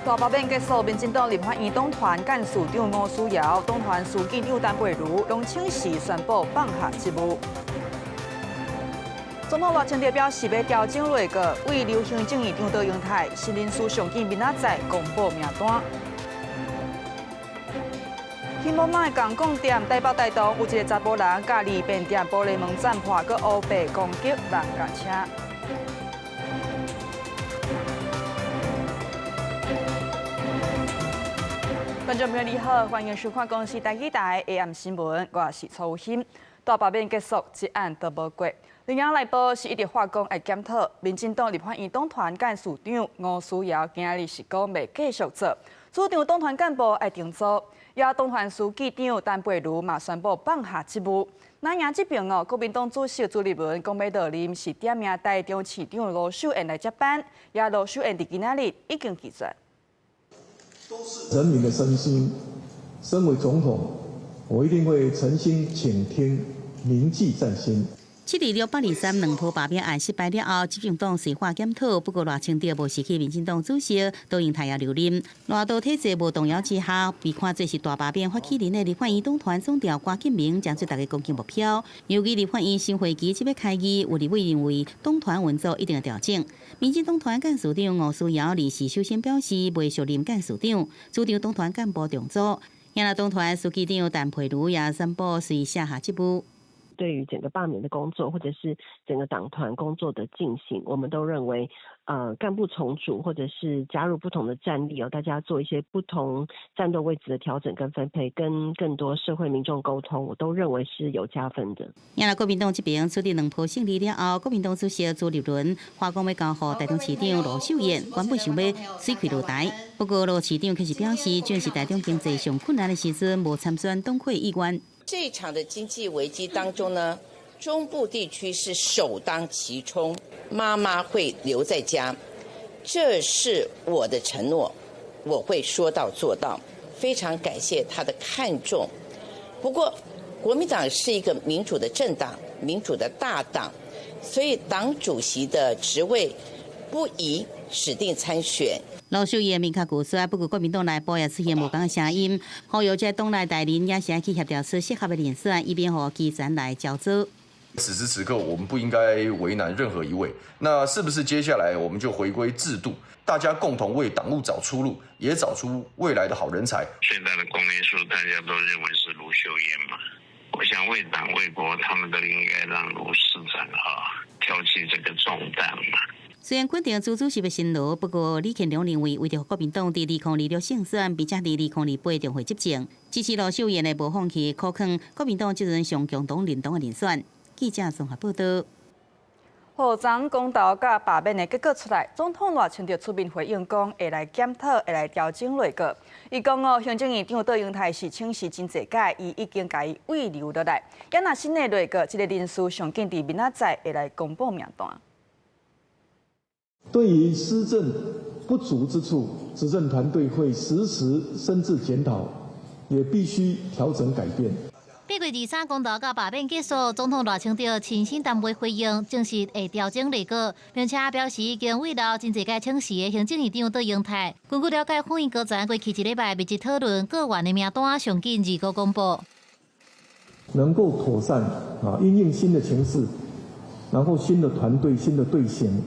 大罷免結束，民進黨立法院黨團幹事長吳思瑤、黨團書記長陳佩茹攏請辭宣布放下職務。總統賴清德表示，欲調整內閣，慰留行政院長卓榮泰，新人事上緊明仔載公布名單。興寶媽的公共店台北大同有一个查埔人，共利便店玻璃門斬破，閣烏白攻擊人共車。觀眾朋友你好，歡迎收看公視台語台 AM 新聞，我是楚欣。大罷免結束，這案都無過。林洋內部是一直發講愛檢討，民進黨立法院黨團幹事長吳思瑤今日是講袂繼續做，主張黨團幹部愛重組，也黨團書記長陳佩茹嘛宣布放下職務。那營這邊哦，國民黨主席朱立倫講欲落任是點名台中市長盧秀燕來接班，也盧秀燕佇今仔日已經拒絕。人民的聲音，身為總統，我一定會誠心傾聽，銘記在心。7月6、8、2、3兩波罷免案失敗了後，執政黨細化檢討。不過賴清德無失去民進黨主席，卓榮泰也留任。賴道體制無動搖之下，被看做是大罷免發起人的立法院黨團總召郭敬明將做大家攻擊目標。由於立法院新會期這欲開議，有立委認為黨團運作一定要調整。民進黨團幹事長吳思瑤臨時首先表示，袂續任幹事長，主張黨團幹部重組。也黨團書記長陳佩茹也宣布隨卸下職務。對於整個罷免的工作，或者是整個黨團工作的進行，我們都認為，幹部重組或者是加入不同的戰力哦，大家做一些不同戰鬥位置的調整跟分配，跟更多社會民眾溝通，我都認為是有加分的。也若國民黨這邊取得兩波勝利了後，國民黨主席朱立倫話講欲交予台中市長盧秀燕，原本想欲媠氣落台，不過盧市長卻是表示，正是台中經濟上困難的時陣，無參選黨魁意願。這場的經濟危機當中呢，中部地區是首當其衝，媽媽會留在家，這是我的承諾，我會說到做到。非常感謝他的看重。不過，國民黨是一個民主的政黨，民主的大黨，所以黨主席的職位不宜指定參選。盧秀燕明確拒絕，不過國民黨內部也出現無仝的聲音，呼籲這黨內大人也是愛去協調出適合的人選，以免予基層來焦灼。此時此刻，我們不應該為難任何一位。那是不是接下來我們就回歸制度，大家共同為黨務找出路，也找出未來的好人才？最大的公約數，大家都認為是盧秀燕嘛。我想為黨為國，他們都應該讓盧市長啊挑起這個重擔嘛。雖然肯定朱主席的辛勞，不過李乾龍認為，為著國民黨佇2026勝選，並且佇2028重回執政，支持盧秀燕的無放棄，可看國民黨這陣上共同認同的人選。記者綜合報道。好，昨公投佮罷免的結果出來，總統賴清德出面回應講，會來檢討，會來調整內閣。伊講哦，行政院長卓榮泰是請辭真濟屆，伊已經共伊慰留落來。也若新的內閣，這个人事上緊佇明仔載會來公布名單。對於施政不足之處，執政團隊會時時深自檢討，也必須調整改變。8月23公投佮罷免結束，總統賴清德親身擔任回應，證實會調整內閣，並且表示已經慰留真濟屆請辭的行政院長卓榮泰。根據了解，府院高層過去一禮拜密集討論閣員的名單，上緊25公布。能夠妥善啊，因應新的情勢，然後新的團隊、新的隊形。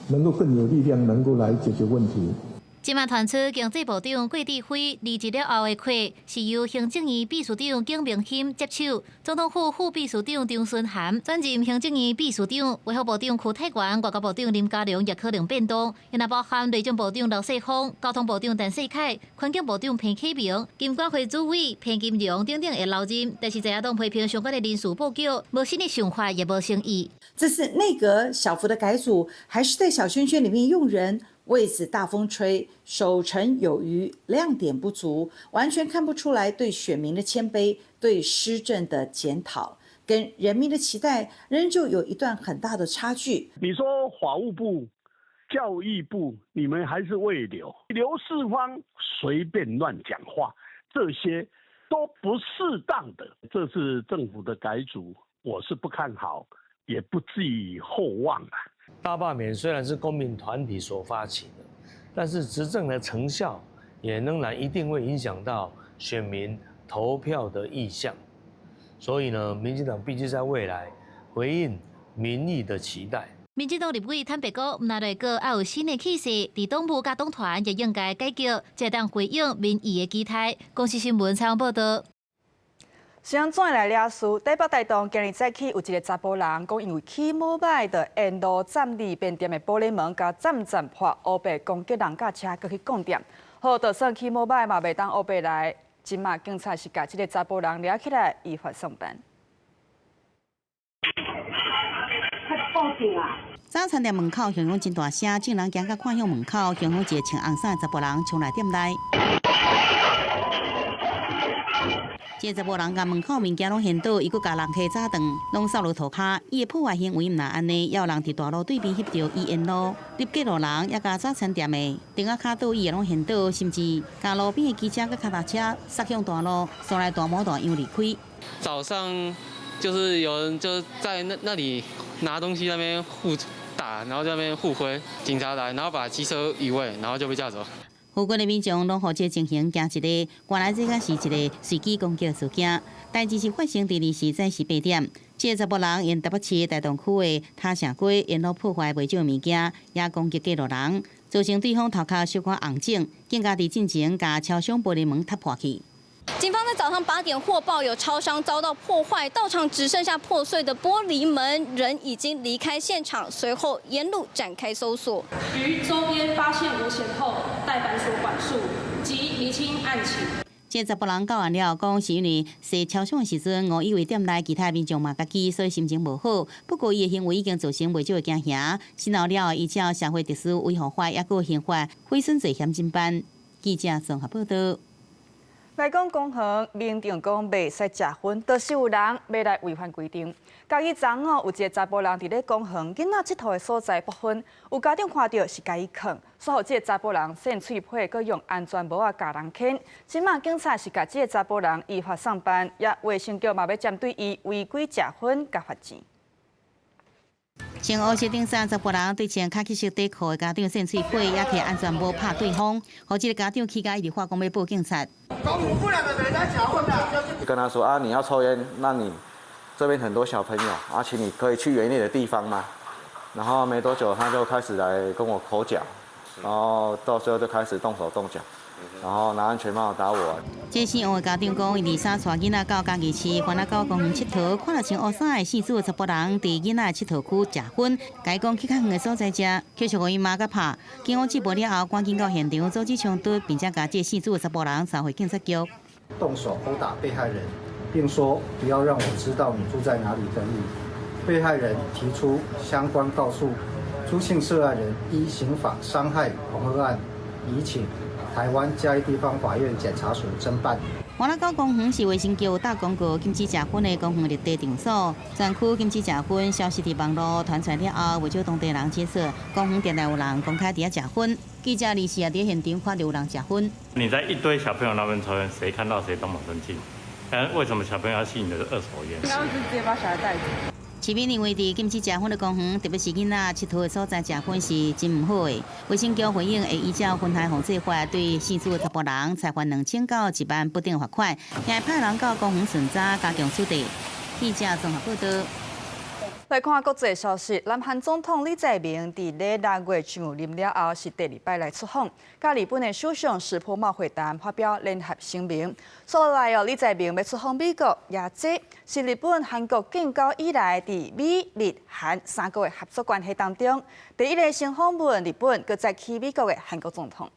能夠更有力量，能夠來解決問題。這馬傳出經濟部長郭智輝離職了後的缺，是由行政院秘書長景明鑫接手，總統府副秘書長張惇涵轉任行政院秘書長，衛福部長邱泰源、外交部長林佳龍也可能變動，也包含內政部長劉世鋒、交通部長陳世凱、環境部長彭啟明、金管會主委彭金榮等等會留任，但是在野黨批評相關的人事布局無新的想法，也無誠意。這次內閣小幅的改組，還是在小圈圈裡面用人。位子大風吹，守成有餘，亮點不足，完全看不出來對選民的謙卑，對施政的檢討，跟人民的期待仍舊有一段很大的差距。你說法務部、教育部，你們還是慰留劉世芳隨便亂講話，這些都不適當的。這次政府的改組，我是不看好，也不寄予厚望啊。大罷免雖然是公民團體所發起的，但是執政的成效也仍然一定會影響到選民投票的意向。所以呢，民進黨必須在未來回應民意的期待。民進黨立委坦白講，毋但內閣愛有新的氣勢，佇黨部佮黨團也應該改革，才會當回應民意的期待。公視新聞採訪報導。是按怎來掠事？台北大同今日早起有一个查埔人講，因為起無䆀，就沿路站立便店的玻璃門，共攢攢破，烏白攻擊人佮車，閣去摃店。好，就算起無䆀嘛，袂當烏白來。這馬警察是共這个查埔人掠起來，依法送辦。報警啊！早餐店門口響響真大聲，眾人驚甲看向門口，響響一个穿紅衫的查埔人衝來店內。這個查埔人共門口物件攏掀倒，伊閣共人客砸斷，攏掃落塗跤。伊的破壞行為毋但按呢，也有人佇大路對面翕著伊沿路入過路人，也共早餐店的燈仔跤倒，伊也攏掀倒，甚至共路邊的機車佮跤踏車摔向大路，煞來大模大樣離開。早上就是有人就在那裡拿東西，那邊互打，然後在那邊互揮，警察來，然後把機車移位，然後就被架走。附近的民眾攏予這情形驚一个，原來這個是一个隨機攻擊事件。代誌是發生佇二時早時八點，這个查埔人沿台北市大同區的塔城街沿路破壞袂少物件，也攻擊過路人，造成對方頭殼小可紅腫，更加佇進前共超商玻璃門踢破去。警方在早上8點獲報有超商遭到破壞，到場只剩下破碎的玻璃門，人已經離開現場。隨後沿路展開搜索，於周邊發現無嫌後，帶返所管束及釐清案情。這查埔人到案了，講是因為踅超商的時陣，誤以為店內其他民眾嘛家己，所以心情無好。不過伊的行為已經造成袂少的驚嚇，審後了依照社會秩序維護法，抑閣刑法毀損罪嫌偵辦。記者綜合報道。來講公園，明定講袂使食薰，就是有人欲來違反規定。嘉義昨昏哦，有一个查埔人佇咧公園囡仔𨑨迌的所在爆薰，有家長看著是共伊勸，煞予這个查埔人搧喙皮，閣用安全帽仔共人牽。這馬警察是共這个查埔人依法送辦，也衛生局嘛欲針對伊違規食薰共罰錢。穿烏色頂衫查埔人對穿卡其色底褲的家長搧喙皮，也提安全帽拍對方，予這个家長氣甲一直發講欲報警察。跟他說啊，你要抽菸，那你這邊很多小朋友，啊，請你可以去遠一點的地方嗎？然後沒多久，他就開始來跟我口角，然後到最後就開始動手動腳，然後拿安全帽打我。這姓王的家長講，伊二三帶囡仔到嘉義市環仔溝公園𨑨迌，看著穿烏衫的姓朱的查埔人佇囡仔的𨑨迌區食薰，共伊講去較遠的所在食，卻是予伊媽共拍。警方接報了後，趕緊到現場阻止衝突，並且共這姓朱的查埔人捎回警察局。動手毆打被害人，並說不要讓我知道你住在哪裡等語。被害人提出相關告訴，朱姓涉案人依刑法傷害恐嚇案，移請台灣嘉義地方法院檢察署偵辦。環仔溝公園是衛生局有打廣告禁止食薰的公園綠地場所，全區禁止食薰消息佇網路傳出來了後，袂少當地人指出，公園定定有人公開佇遐食薰。記者二四也佇現場看著有人食薰。你在一堆小朋友那邊抽菸，誰看到誰都蠻生氣。但為什麼小朋友要吸你的二手菸？剛剛是直接把小孩帶走。市民認為，佇禁止食薰的公園，特別是囡仔𨑨迌的所在食薰是真毋好的。衛生局回應會依照薰害防制法，對姓朱的查埔人裁罰2000到1萬不等罰款，也會派人到公園巡查，加強取締。記者綜合報道。來看國際消息，南韓總統李在明佇咧6月上任了後，是第二擺來出訪，佮日本的首相石破茂會談，發表聯合聲明。所來哦，李在明欲出訪美國，也這是日本、韓國建交以來，佇美、日、韓三國的合作關係當中，第一个先訪問日本，閣再去美國的韓國總統。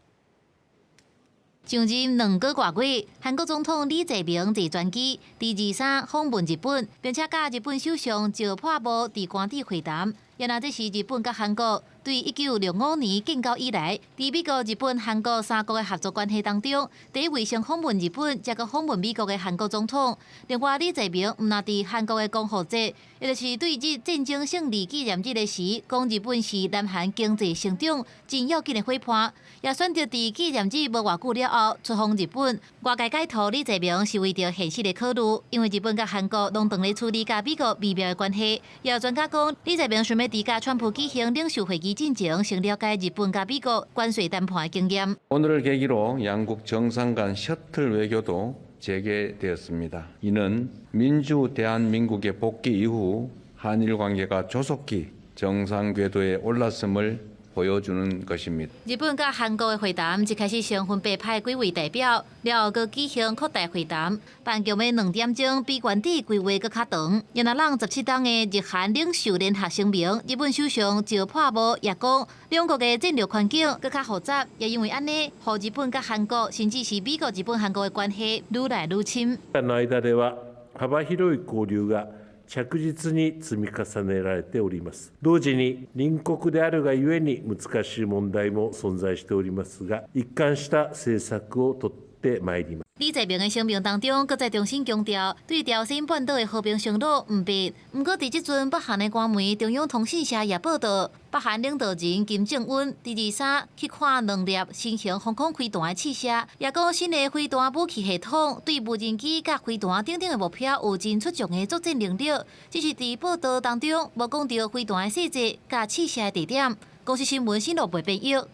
上任2個外月，韓國總統李在明坐專機，佇23訪問日本，並且佮日本首相石破茂佇官邸會談。原來這是日本佮韓國對1965年建交以來，佇美國、日本、韓國三國的合作關係當中，第一位先訪問日本，才閣訪問美國的韓國總統。另外，李在明毋但佇韓國的光復節，也就是對日戰爭勝利紀念日的時，講日本是南韓經濟成長真要緊的伙伴，也選擇佇紀念日無偌久了後出訪日本。外界解讀李在明是為著現實的考慮，因為日本佮韓國攏當咧處理佮美國微妙的關係。也有專家講，李在明想欲佇佮川普舉行領袖會議。進前先了解日本佮美國關稅談判的經驗。 오늘을 계기로 양국 정상 간 셔틀 외교도 재개되었습니다. 이는 민주 대한민국의 복귀 이후 한일 관계가 조속히 정상 궤도에 올랐음을 보여주는 것입니다. 日本佮韓國的會談一開始先分別派幾位代表，了後閣舉行擴大會談，辦局欲2點鐘比原底規劃閣較長。然後人17冬的日韓領袖聯合聲明，日本首相石破茂也講，兩國的戰略環境閣較複雜，也因為按呢，予日本佮韓國，甚至是美國、日本、韓國的關係愈來愈深。の間では幅広い交流が着実に積み重ねられております。同時に隣国であるがゆえに難しい問題も存在しておりますが、一貫した政策を取ってまいります。李在明的聲明當中，閣再重新強調對朝鮮半島的和平承諾毋變。毋過佇這陣，北韓的官媒中央通訊社也報道，北韓領導人金正恩佇23去看兩粒新型防空飛彈的試射，也講新的飛彈武器系統對無人機佮飛彈等等的目標有真出眾的作戰能力。只是佇報道當中無講著飛彈的細節佮試射的地點。公視新聞新羅貝編譯。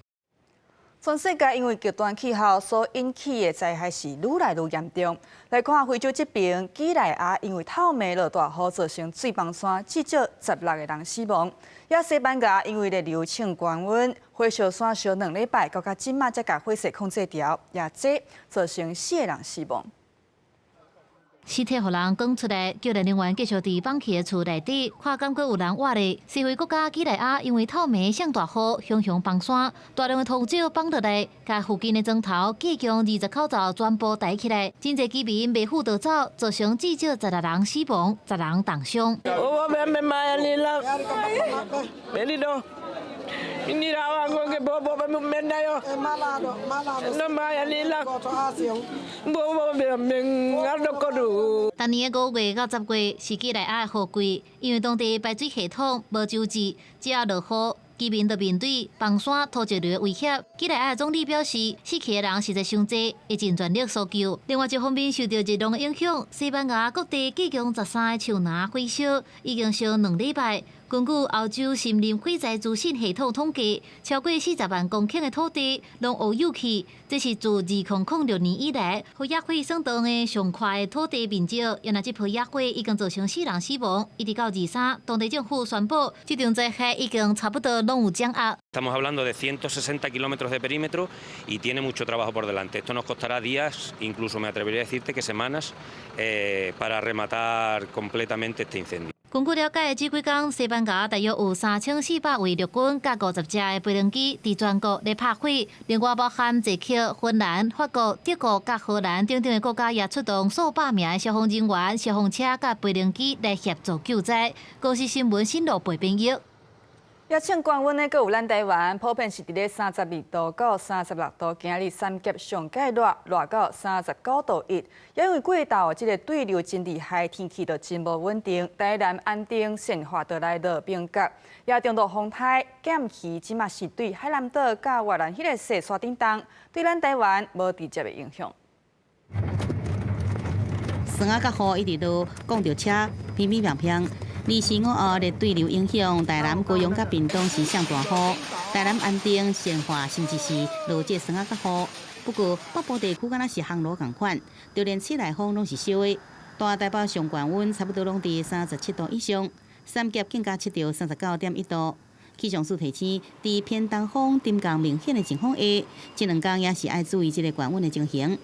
全世界因為極端氣候所引起的災害是愈來愈嚴重。來看非洲這邊，幾內亞因為透暝落大雨，造成水崩山，至少16個人死亡。也西班牙因為熱流衝高溫，火燒山燒2禮拜，到這馬才共火勢控制牢，也這造成4個人死亡。屍體予人扛出來，救援人員繼續佇放棄的厝內底，看敢閣有人活咧。西非國家幾內亞因為透暝上大雨，熊熊崩山，大量的土石崩落來，共附近的磚頭隔牆20口罩全部抬起來，真濟居民袂赴逃走，造成至少16人死亡，10人重傷。逐年的5月到10月是幾內亞的雨季，因為當地排水系統無周至，只要落雨，居民就面對崩山、土石流的威脅。幾內亞總理表示，死去的人實在傷濟，會盡全力搜救。另外一方面，受到熱浪的影響，西班牙各地隔牆13个樹林火燒，已經燒2禮拜。根據歐洲森林火災資訊系統統計，超過40萬公頃的土地攏烏有去，這是自2006年以來，予野火算當的上快的土地面積。原來這波野火已經造成4人死亡，一直到23，當地政府宣布，這場災害已經差不多攏有掌握。 Estamos hablando de 160 kilómetros de perímetro y tiene mucho trabajo por delante. Esto nos costará días, incluso me atrevería a decirte que semanas, para rematar completamente este incendio. 根據了解，這幾工西班牙大約有3400位陸軍佮50架的飛行機佇全國咧拍火，另外包含捷克、芬蘭、法國、德國佮荷蘭等等的國家也出動數百名的消防人員、消防車佮飛行機來協助救災。公視新聞新羅貝編譯。也衝高溫的，閣有咱台灣，普遍是佇咧32度到36度，今日三峽上蓋熱，熱到39.1度。因為過晝這个對流真厲害，天氣就真無穩定。台南安定、善化就來落冰角，也中度風颱劍魚，這馬是對海南島佮越南彼个細沙頂東，對咱台灣無直接的影響。霜仔佮雨一直落，講著車乒乒乓乓。24午後熱對流影響，台南、高雄佮屏東是上大雨，台南安定、善化甚至是落這霜仔佮雨。不過北部地區敢若是烘爐仝款，就連吹內風攏是燒的。大台北上懸溫差不多攏佇37度以上，三峽更加測著39.1度。氣象署提醒，佇偏東風沉降明顯的情況下，這兩工也是愛注意這个懸溫的情形。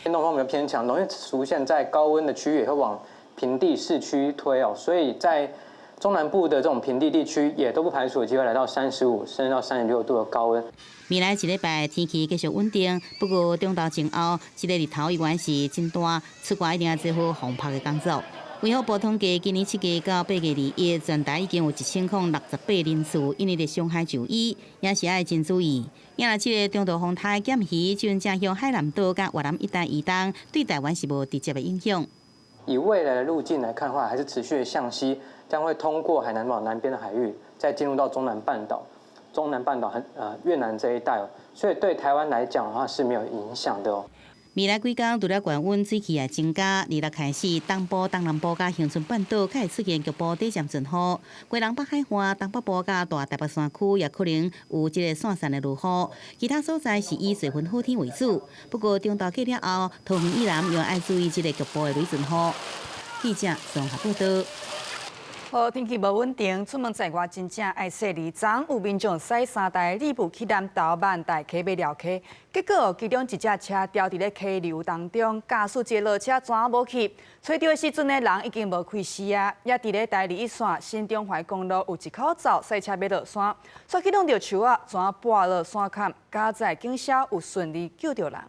偏東風比較偏強，容易出現在高溫的區域，也會往平地市區推哦，所以在中南部的這種平地地區，也都不排除有機會來到35甚至到36度的高溫。未來一禮拜天氣繼續穩定，不過中晝前後，這个日頭依然是真大，出外一定要做好防曬的工作。衛福部統計，今年7月到8月21，全台已經有1068人次因為熱傷害就醫，也是愛真注意。也若這个中度風颱劍魚，正正向海南島佮越南一帶移動，對台灣是無直接的影響。以未來的路徑來看的話，還是持續向西，將會通過海南島南邊的海域，再進入到中南半島、中南半島和越南這一帶哦，所以對台灣來講的話是沒有影響的哦。未來幾工除了懸溫，水汽也增加。26開始，東部、東南部佮恆春半島較會出現局部短暫陣雨。基隆北海岸、東北部佮大台北山區也可能有這個散散的落雨。其他所在是以水分好天為主。不過中晝過了後，桃園以南又愛注意這個局部的雷陣雨。記者綜合報道。好，天氣無穩定，出門在外真正愛細膩。昨有民眾駛三台禮步去南投萬大溪欲寮溪，結果其中一隻車牢佇咧溪流當中，駕駛一个落車怎無去？揣著的時陣呢，人已經無氣勢啊！也佇咧台二一線新中懷公路有一口灶賽車欲落山，煞去挵著樹仔，怎跋落山崁？佳哉警消有順利救著人。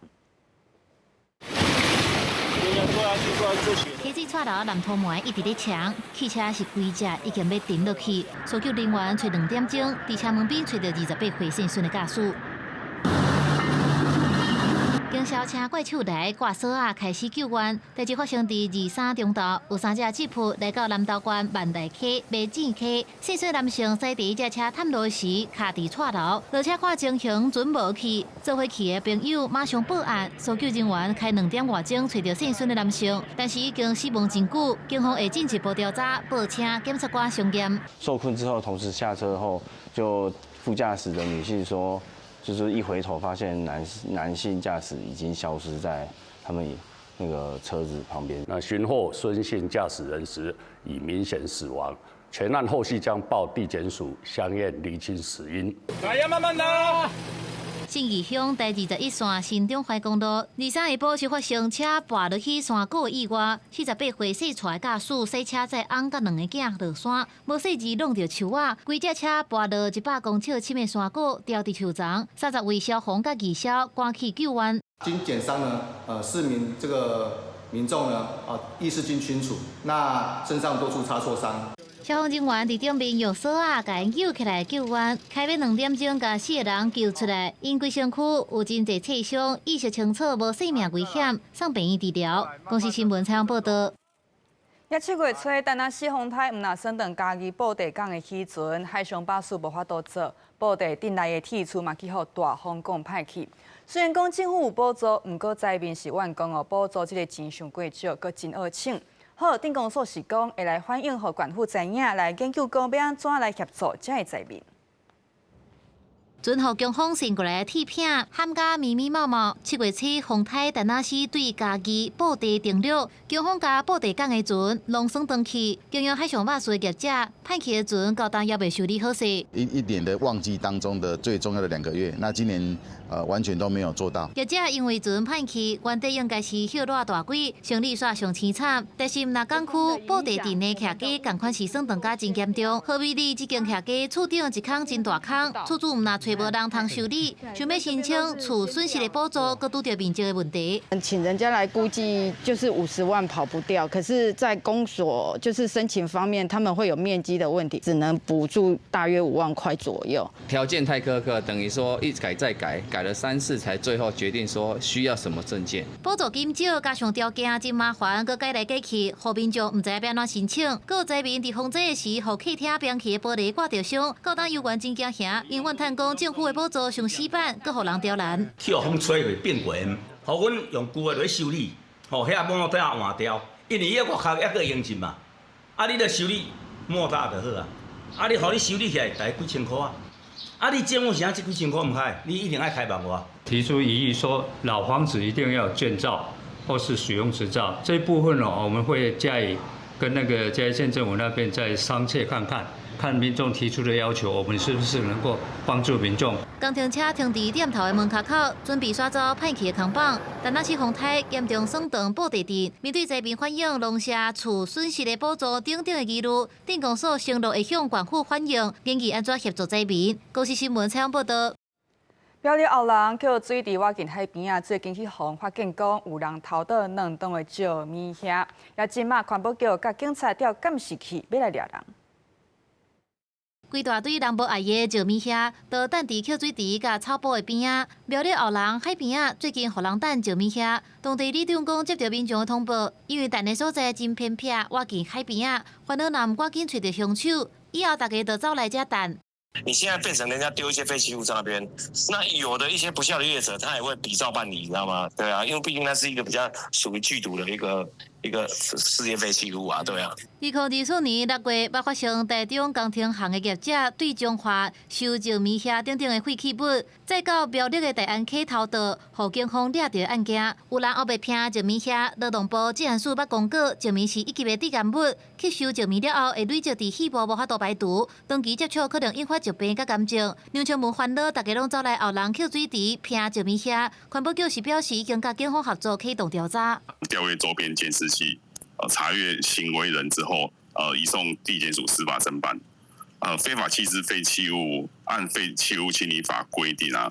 溪水掣流南塗門一直咧衝，汽車是規隻已經欲沉落去。搜救人員揣2點鐘，佇車門邊揣著28歲姓孫的駕駛。警消車怪手來掛索仔開始救援。代誌發生佇23中晝，有3隻吉普來到南投縣萬大溪、馬子溪，姓孫男性駛佇一隻車探路時，卡佇掣流，落車看情形準無去。做伙去的朋友馬上報案，搜救人員開2點外鐘揣著姓孫的男性，但是已經死亡真久，警方會進一步調查，報請檢察官相驗。受困之後，同時下車後，就副駕駛的女性說。就是一回頭發現男性駕駛已經消失在他們那個車子旁邊。那尋獲孫姓駕駛人時已明顯死亡，全案後續將報地檢署相驗釐清死因。來呀，慢慢來。信義鄉第21線新中懷公路23下晡是發生車跋落去山谷意外，48歲姓蔡的駕駛駛車載翁佮2个囝落山，無細膩挵著樹仔，規隻車跋落100公尺深的山谷，牢佇樹叢。30位消防佮義消趕去救援。經檢傷呢，4名這個民眾呢，意識均清楚，那身上多處擦挫傷。消防人員佇頂面用索仔共𪜶救起來救援，開欲2點鐘共4个人救出來。𪜶規身軀有真濟擦傷，意識清楚，無性命危險，送病院治療。公視新聞採訪報道。也7月初，陳阿四風颱，毋若算轉嘉義布袋港的漁船，海上巴士無法度做，布袋鎮內的鐵厝嘛去予大風狂歹去。雖然講政府有補助，毋過災民是怨講哦，補助這个錢傷過少，閣真惡省。好，鎮公所是講會來反映予縣府知影，來研究講欲按怎來協助這个災民。船予強風扇過來的鐵片，冚甲密密麻麻。7月初風颱，陳阿四對嘉義布袋登陸，強風共布袋港的船攏損斷去。經營海上巴士的業者，歹去的船到今猶未修理好勢。一年的旺季當中的最重要的2個月，那今年完全都沒有做到。業者因為船歹去，原底應該是歇熱大季，生理煞上凄慘。但是毋若港區布袋鎮的徛家，仝款是損斷甲真嚴重。何美里這間徛家厝頂一空真大空，厝主毋若揣無人通修理，想欲申請厝損失的補助，閣拄著面積的問題。請人家來估計就是50萬跑不掉，可是，在公所就是申請方面，他們會有面積的問題，只能補助大約5萬塊左右。條件太苛刻，等於說一改再改，改了3次才最後決定說需要什麼證件。補助金少，加上條件真麻煩，閣改來改去，予民眾毋知欲按怎申請。閣有災民佇風災的時，予客廳邊去的玻璃掛著傷，到今猶原真驚嚇，𪜶怨嘆講政府的補助傷死板，閣予人刁難。去予風吹會變過，予阮用舊的來修理，吼，遐摩打換掉，因為伊外口猶閣用進嘛。啊，你著修理摩打就好啊。啊，你予你修理起來，大概幾千箍啊。啊，你政府是按這幾千箍毋開，你一定愛開萬外。提出異議說，老房子一定要建造或是使用執照，這部分哦，我們會加以跟那個嘉義縣政府那邊再商榷看看。看民眾提出的要求，我們是不是能夠幫助民眾？工程車停佇店頭的門跤口，準備刷走歹去的扛棒。陳阿四風颱嚴重損斷布袋鎮，面對災民反映農舍厝損失的補助等等的疑慮，鎮公所承諾會向縣府反映，研議按怎協助災民。公視新聞採訪報道。苗栗後人去水佇倚近海邊仔，最近去予發現講有人偷倒2噸的石米遐，也這馬環保局佮警察調監視器欲來掠人。規大堆人無愛的石米遐，都等佇抾水池佮草埔的邊仔。苗栗後人海邊仔最近予人擲石米遐，當地里長講接著民眾的通報，因為擲的所在真偏僻，倚近海邊仔，煩惱若毋趕緊揣著兇手，以後大家就走來遮擲。你現在變成人家丟一些廢棄物在那邊，那有的一些不肖的業者，他也會比照辦理，你知道嗎？對啊，因為畢竟那是一個比較屬於劇毒的一個事業廢棄物啊，對啊。2024年6月，捌發生台中工程行的業者對彰化收石米蝦等等的廢棄物，載到苗栗的大安溪偷倒，予警方掠著案件。有人烏白拼石米蝦，勞動部職安署捌公告，石米是一級的致癌物，吸收石米了後會累積佇肺部無法度排除，長期接觸可能引發疾病佮癌症。梁秋文煩惱，大家攏走來後人抾水池拼石米蝦，環保局是表示已經佮警方合作啟動調查，調閱周邊監視器，查閱行為人之後，移送地檢署司法偵辦。非法棄置廢棄物，按廢棄物清理法規定啊，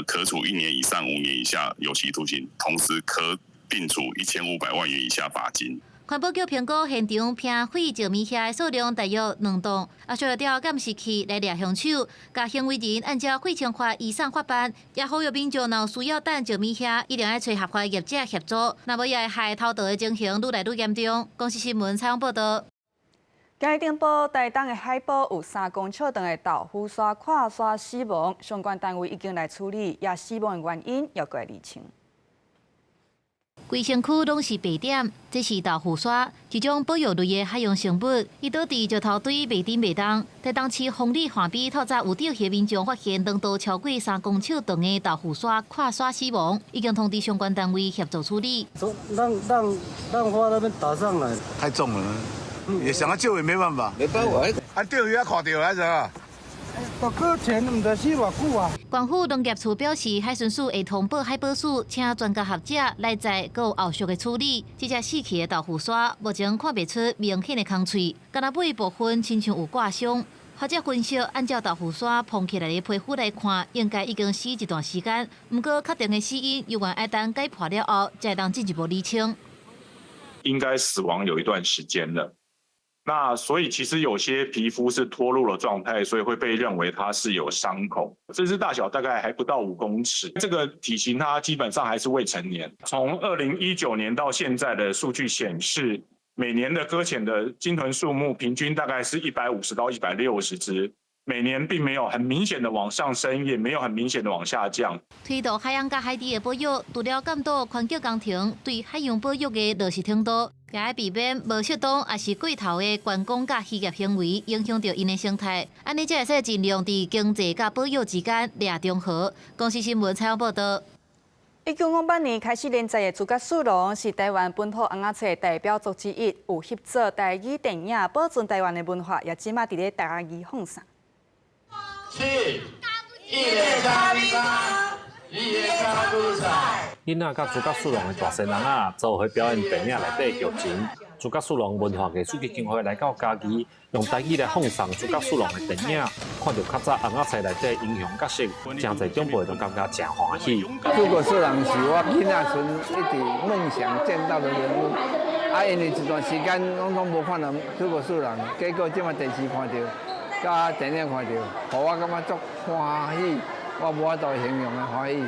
可處1年以上5年以下有期徒刑，同時可併處1500萬元以下罰金。環保局評估現場拼廢石米蝦的數量大約2棟，啊，需要調監視器來掠兇手，共行為人按照廢清法移送法辦，也呼籲民眾若有需要等石米蝦，一定愛揣合法業者協助，若無也會害偷盜的情形愈來愈嚴重。公視新聞採訪報導。今日頂晡，台東的海埔有3公尺長的豆腐鯊跨沙死亡，相關單位已經來處理，也死亡的原因猶閣會釐清。規身軀攏是白點，這是豆腐鯊，一種保育類的海洋生物。伊倒佇石頭堆袂振袂動。台東市豐里岸邊透早有釣魚民眾發現長度超過3公尺長的豆腐鯊跨沙死亡，已經通知相關單位協助處理。從浪浪浪花那邊打上來，太重了，也想要救也沒辦法。沒辦法，啊釣魚啊看著啊啥？大哥錢毋知死偌久啊！縣府農業處表示，海巡署會通報海保署，請專家學者來載，閣有後續的處理。這隻死去的豆腐鯊，目前看袂出明顯的空喙，干焦尾部分親像有割傷。學者分析，按照豆腐鯊膨起來的皮膚來看，應該已經死一段時間。毋過，確定的死因，猶原愛等解剖了後，才會當進一步釐清。應該死亡有一段時間了。那所以其實有些皮膚是脫落的狀態，所以會被認為它是有傷口。這隻大小大概還不到5公尺，這個體型它基本上還是未成年。從2019年到現在的數據顯示，每年的擱淺的鯨豚數目平均大概是150到160隻。每年並沒有很明顯的往上升，也沒有很明顯的往下降。推動海洋佮海底的保育，除了監督環境工程對海洋保育的落實程度，也愛避免無適當抑是過頭的觀光佮漁業行為影響著𪜶的生態。按呢才會使盡量佇經濟佮保育之間掠中和。公視新聞採訪報導。1958年開始連載的《諸葛四郎》是台灣本土尪仔冊代表作之一，有翕做台語電影，保存台灣的文化，也這馬佇咧台語放送。七，一个加二，二个加五彩。囡仔佮諸葛四郎的大細人仔做伙表演電影內底劇情。諸葛四郎文化藝術基金會來到嘉義，用台語來放送諸葛四郎的電影，看著較早尪仔冊內底英雄角色，誠濟長輩都感覺誠歡喜。諸葛四郎是我囡仔時一直夢想見到的人物，啊，因為這段時間攏總無看到諸葛四郎，結果這馬電視看著，佮電影看著，予我感覺足歡喜，我無法度形容的歡喜。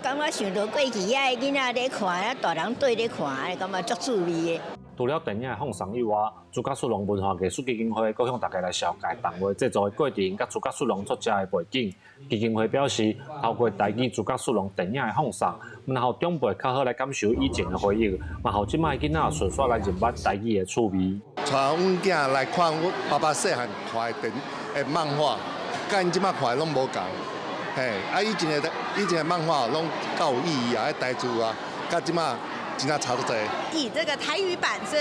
感覺想著過去遐个囡仔咧看，啊大人綴咧看，感覺足趣味的。除了電影放送以外，諸葛四郎文化藝術基金會閣向大家來紹介動畫製作的過程，佮諸葛四郎作者的背景。基金會表示，透過台語諸葛四郎電影的放送，毋但予長輩較好來感受以前的回憶，嘛予這擺囡仔順紲來認捌台語的趣味。帶阮囝來看阮爸爸細漢看的電的漫畫，佮𪜶這擺看的攏無仝。嘿，啊以前的漫畫攏較有意義啊，彼台詞啊，佮這擺真正差足濟。以這個台語版這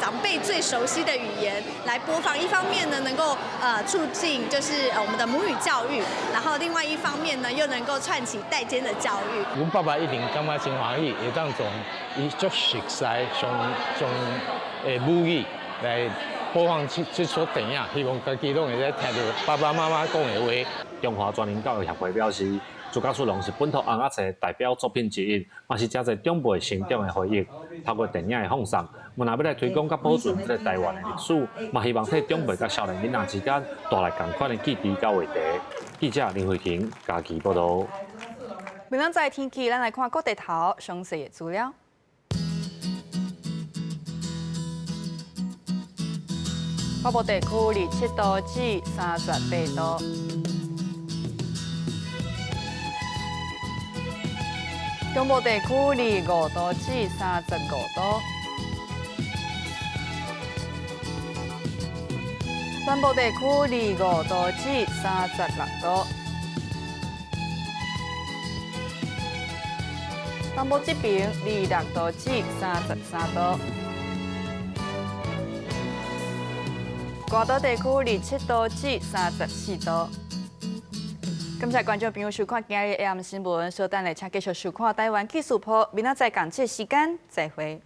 長輩最熟悉的語言來播放，一方面呢能夠促進就是我們的母語教育，然後另外一方面呢又能夠串起代間的教育。阮爸爸一定感覺真歡喜，會當從伊足熟悉上上母語來播放這齣電影，希望家己攏會使聽著爸爸媽媽講的話。中華全人教育協會表示，諸葛四郎是本土尪仔冊代表作品之一，嘛是誠濟長輩成長的回憶。透過電影的放送，毋但欲來推廣佮保存這个台灣的歷史，嘛希望替長輩佮少年囡仔之間帶來仝款的記憶佮話題。記者林慧婷嘉義報導。明仔載天氣，咱來看各地頭詳細的資料。北部地區27度至38度。中部地區25度至35度。南部地區25度至36度。東部這邊26度至33度。外島地區27度至34度。感謝觀眾朋友收看今日 AM 新聞，稍等下請繼續收看台灣紀事報，明仔載仝這時間再會。